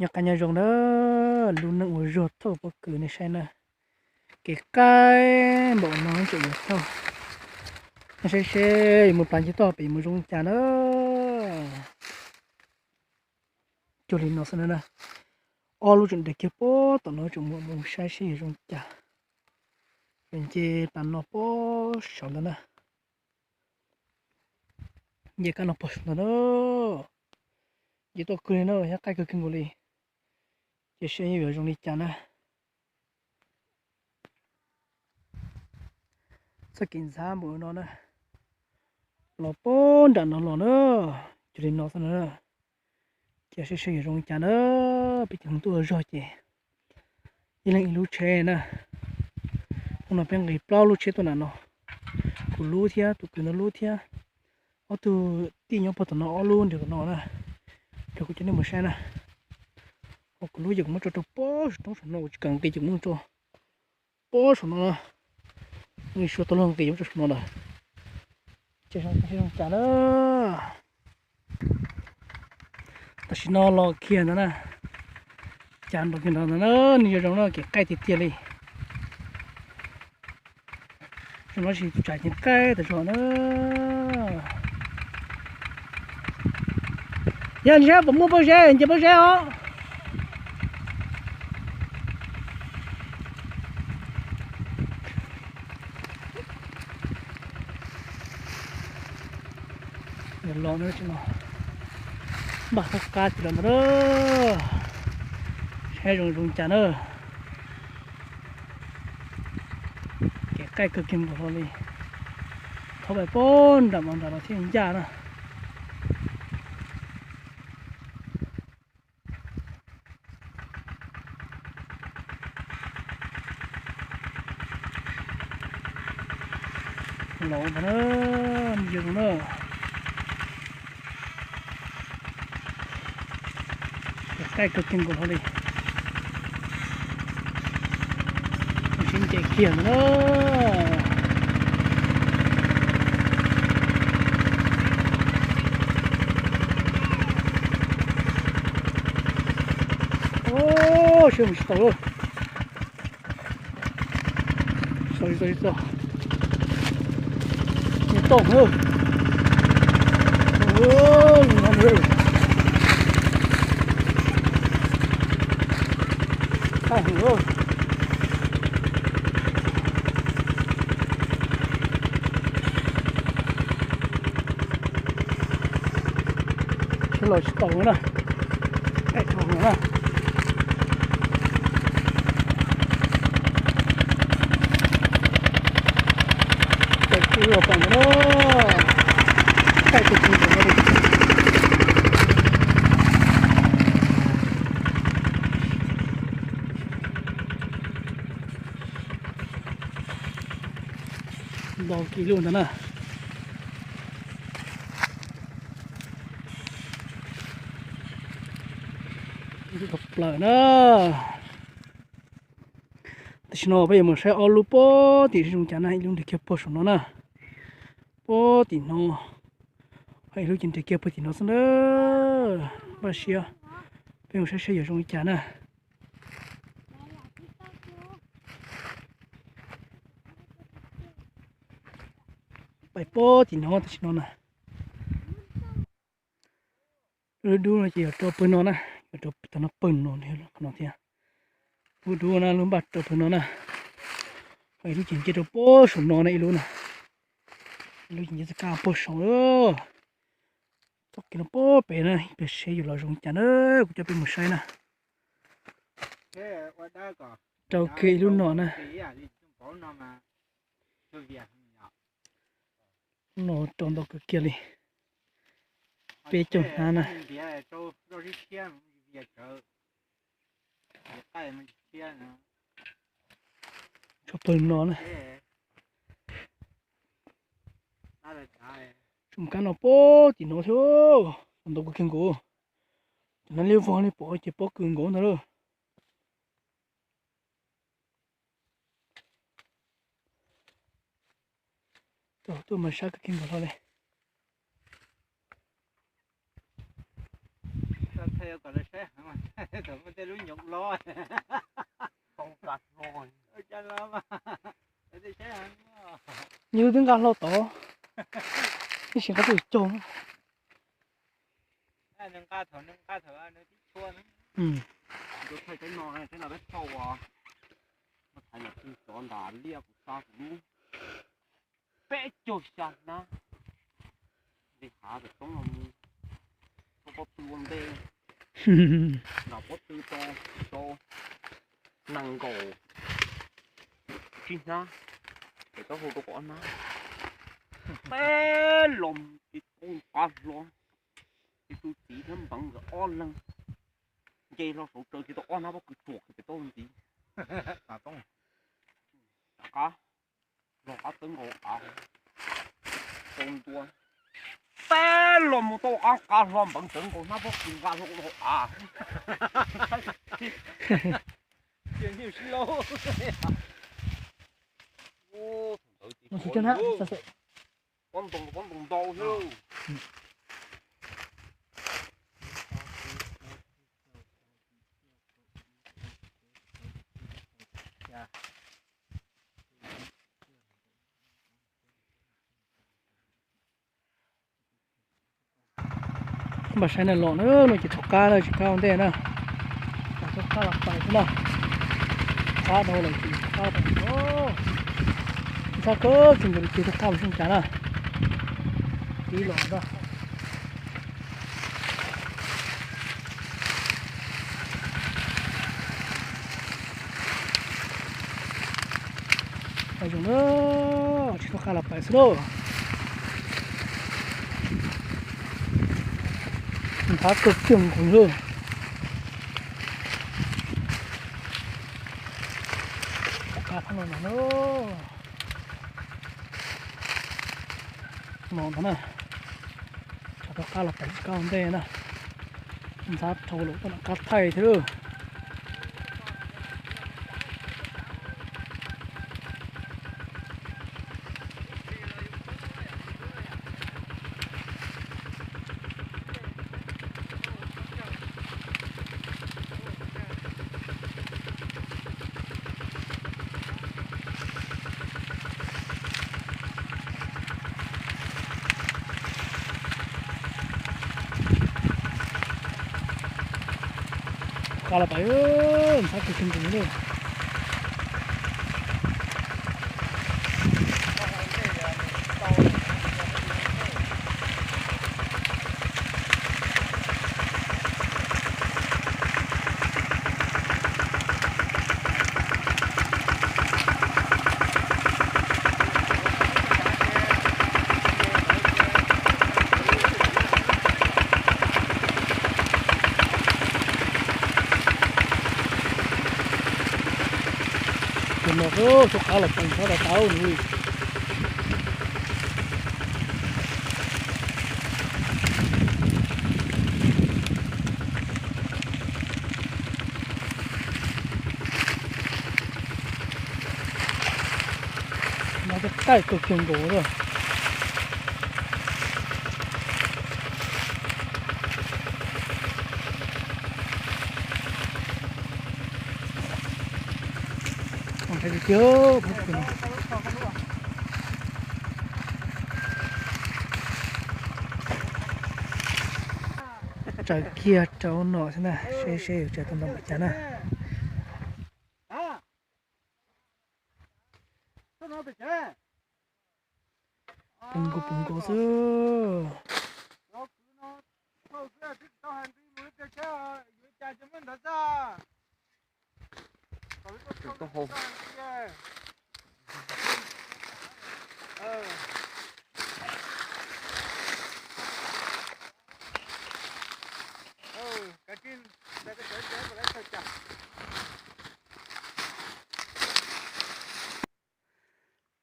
Nyob qab nyob zoo na, lub neej ua zog thauj pob kws nej saib na, kev qaij npaum no tseem yuav thauj. Nej saib seb yuav mus plav nce toj pem yuav mus zoo li cas na. Cuag li no xwb na, ob lub tseem nres kiag puag tom no, tseem mus mus saib seb yuav zoo li cas. Nce plav no puag saud ntawd na, nce kab no puag saud ntawd na, nce tuaj kawg li na, nyob qaij kawg kiag nkaus li. Ces seb yuav zoo li cas na. Txoj kev ntxhab npaum no na, los puag nram no los na, cuag li no xwb na. Ces seb seb yuav zoo li cas na, peb cov neeg tuaj ua zog ces ib leeg ib lub tsheb na. Hnub no peb nqis plaub lub tsheb tuaj nram no, kuv lub thiab tus kwv ntawd lub thiab ob tug tij nyob puag tom no ob lub nrog tom no na. Rau kuv coj nej mus saib na, kuv lub ces kuv muab tso rau puag saum roob saum no, kuv tsis kam nqis ces kuv muab tso puag saum no na. Suav tau luag nqis yuav muab tso saum no lawm. Ces zoo zoo cas na. Tam sim no los kiag ntawd na, cas nrov kiag nrov ntawd na, nws yuav zoo no kev qaij tiag tiag li. Zoo no tsis tus tsam ceev qaij tas zog na. Yog ntshe puas muaj pob zeb, nce pob zeb os. Los no, npaj qab qab tis los ntawd na, saib zoo zoo cas na. Kev qaij kawg kiag nkaus hlo li, thauj pais puag nram no nram no thiaj ncaj na. Los ntawd na, yog na, qaij kawg kiag nkaus hlo li. Sib nce kiag ntawd na. Sawv mus tsis tau lawm. Tsis tau, tsis tau, tsis tau. Nws tau na. Tau heev. Sawv los tsis tau na. Qaij dhau heev na. Tawm kiag los pom ntawd na. Qaij kawg kiag ntawm no li. Ntau kiag lub ntawd na. Ib lub tshaj plaws na. Tam sim no peb yuav mus saib ob lub puag tim zoo cas na, ib lub nres kiag puag saum no na, puag tim no, ho ib lub ces nres kiag puag tim no xwb na. Npaj siab, peb mus saib saib yuav zoo li cas na. Pais puag tim no tam sim no na. Lub dub no ces yuav rau pawg no na, yuav rau tag no pawg no, no thiab. Lub dub na, lub npaj rau pawg no na. Ho ib lub ces nce rau puag saum no na, ib lub na. Ib lub ces nce txoj kab puag saud. Txoj kev no puag pem na, pem seb yuav los zoo cas na, kuv coj peb mus saib na. Rau kiag ib lub no na. No rau ntau kawg kiag li. Peb caug hnab na. Tshuav pawg no na. Tshuav kab no puag tim no thiab, ntau kawg kiag nkaus. Cov no liab vog li pom ces pob kws nkaus ntag lauj. Tuaj mas sab kawg kiag nkaus hlo li. Nws twb nqa hlo tod, tab sis nqa tsis tau. Peb caug xya hnab, nqis hav pem toob los mus, tau pob tw ua ntej, nram pob tw tau, tau nees nkaum tsib hnab, pem taub hau tau kaum ob hnab. Peb los ces tau qab hlo, ces tus txiv thiab npeev nkawd ob leeg nce hlo saum tsaws ces tau ob hnab pob kws tsuam pem taub hau ntxiv. Rov qab los qab txawb nkaus av, tau ntua, peb los mus tau qab nqa hlo npeev txawv nkaus hnab pob kws nqa hlo ua av. Pob ntoo, pob ntoo ntau xwb. Npaj saib na, los na, no ces thaum qab na, tsis qab ua ntej na. Thaum qab los pais xwb na. Qab dhau lawm ces thaum qab los pais. Ntxhab kawg kiag nkaus li ces thaum qab los sib cas na. Tib los na. Pais zoo na, tsis thaum qab los pais xwb lauj. Ntxhab kawg kiag nkaus li. Thaum qab los no na. No ntag na, thaum qab los pais tsis qab ua ntej na. Ntxhab dhau lawm tuaj nram qab thaij thiab lauj. Qab los pais, ntxhab kawg kiag nkaus li. Tus no thaum qab los pais ntxhab tau tau li. No tej qaij kawg kiag nkaus lawm. Tsaws kiag rau no xwb na, seb seb yus tsaws tau ntau npaum cas na. Pus nkaus pus nkaus xwb.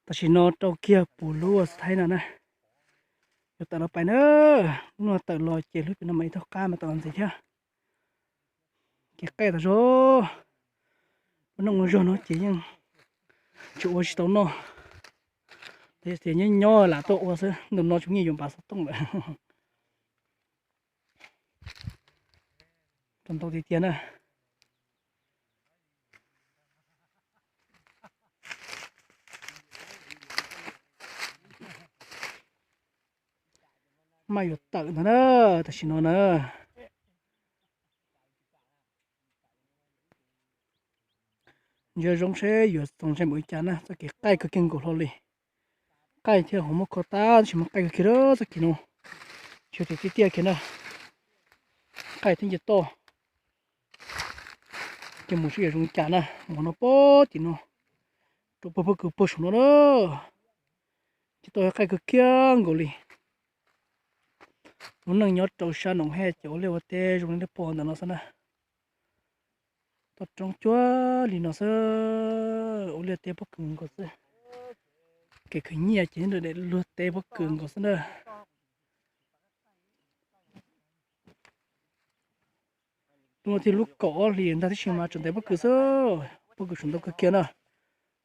Tam sim no rau kiag puv lub xwb thaib no na. Yuav tawm los pais na. Hnub no tawm los ces hlub pem no mam li taug qab mas tawm los ntxiv thiab. Kev qaij tas zog, ua neej ua zog no ces yeej tsis ua tsis tau noj. Tias nyob nyob lam tuaj ua xwb, ntu no tsis muaj nyiaj yuav npav xov tooj lawm. Tau ntau tiag tiag na. Maj yuav tawm ntag na, tam sim no na. Ntsia zoo seb yuav txaus ntshai mus li cas na, txoj kev qaij kawg kiag nkaus hlo li. Qaij thiab ho muaj kho tab sis mas qaij kawg kiag txoj kev no. Tsis tiag tiag kiag na, qaij thiab nce toj. Ces mus seb yuav zoo li cas na, mus no pog tim no, rau pog pob kws pog saum no na. Ces tau qaij kawg kiag nkaus li. Lub neej nyob rau sab Noom Hej ces ua liaj ua teb zoo li nej pom ntawm no xwb na. Toj roob cuag li no xwb, ua liaj teb pob kws nkaus xwb. Kev khwv nyiaj ces nyob rau daim luag teb pob kws nkaus xwb na. Lub no thiaj lub kaum ob hlis ntag tib si mas tseem ntev pob kws xwb, pob kws tseem ntau kawg kiag na.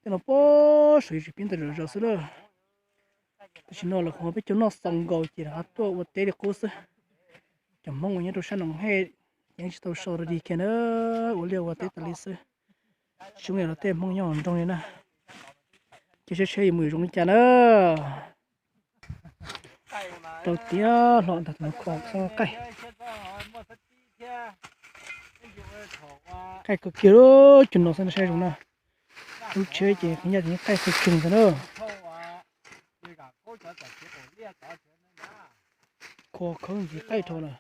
Tej no pob saum yuav tsis pib ntev zom zaws xwb na. Tam sim no lawv qhov peb cov noj xaus nkaus ces rov qab tuaj ua teb li qub xwb. Cov Hmoob uas nyob rau sab Noom Hej ces yeej tsis tau so rau dig kiag na, ua liaj ua teb tas li xwb. Xyov yog los tej Hmoob nyob hauv nroog li na. Ces seb seb yuav mus zoo li cas na. Rau tiav hlo ntag tus no kho txhob qaij. Qaij kawg kiag lub cug no xwb na, saib zoo na. Lub tsheb ces qhov ncauj ces qaij kawg kiag ntag na. Kho khawb ntxiv qaij dhau lawm.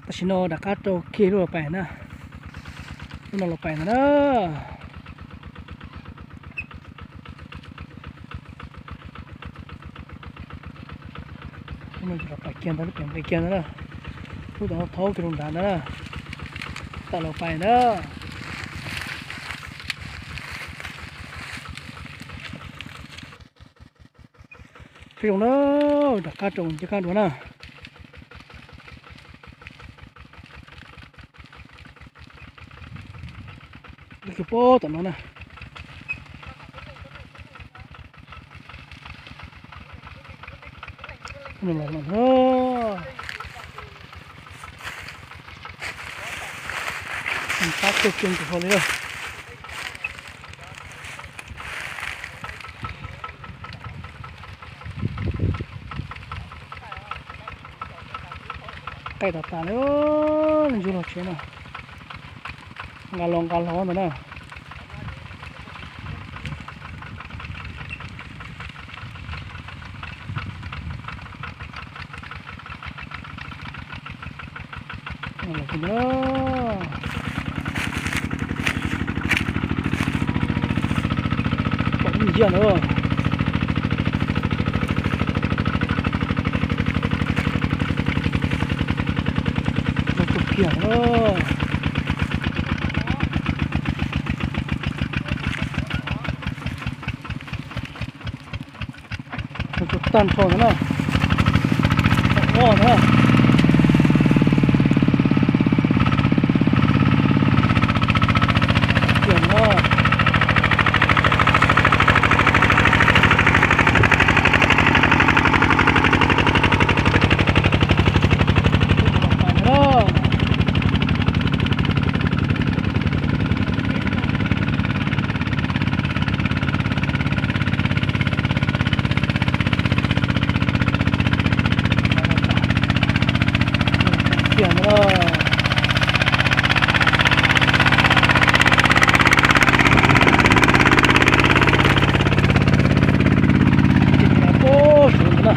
Tam sim no rov qab rau kiag lub los pais na. Lub no los pais ntag na. Lub no los pais kiag ntag, lub pem nqis kiag ntag na. Lub tom no thaub kiag rau nrad ntag na. Tam los pais ntag. Seb zoo na, rov qab rau nceb qab dua na. Lub cug pob tom no na. Qab kawg kiag nkaus hlo li lawm. Qaij tas tas li, leej ntsuag los tsev no. Nqa los nqa los ntawd na. Pom ib nciab na. Zoo kawg kiag na. Zoo kawg tag nrho ntawd na. Tau ob na. Tiag na. Tiag na. Pob saud ntawd na.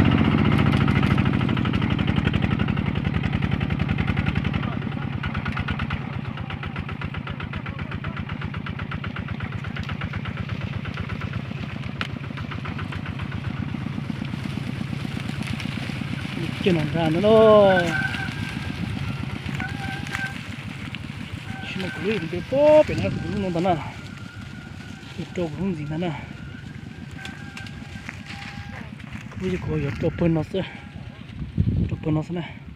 Cia no nrad no na. Sim no kuv lub yuav pem pob pem no kuv lub no ntag na. Yuav rau kuv lub ntxiv ntag na. Kuv lub yuav rau pawg no xwb. Tus no xwb na.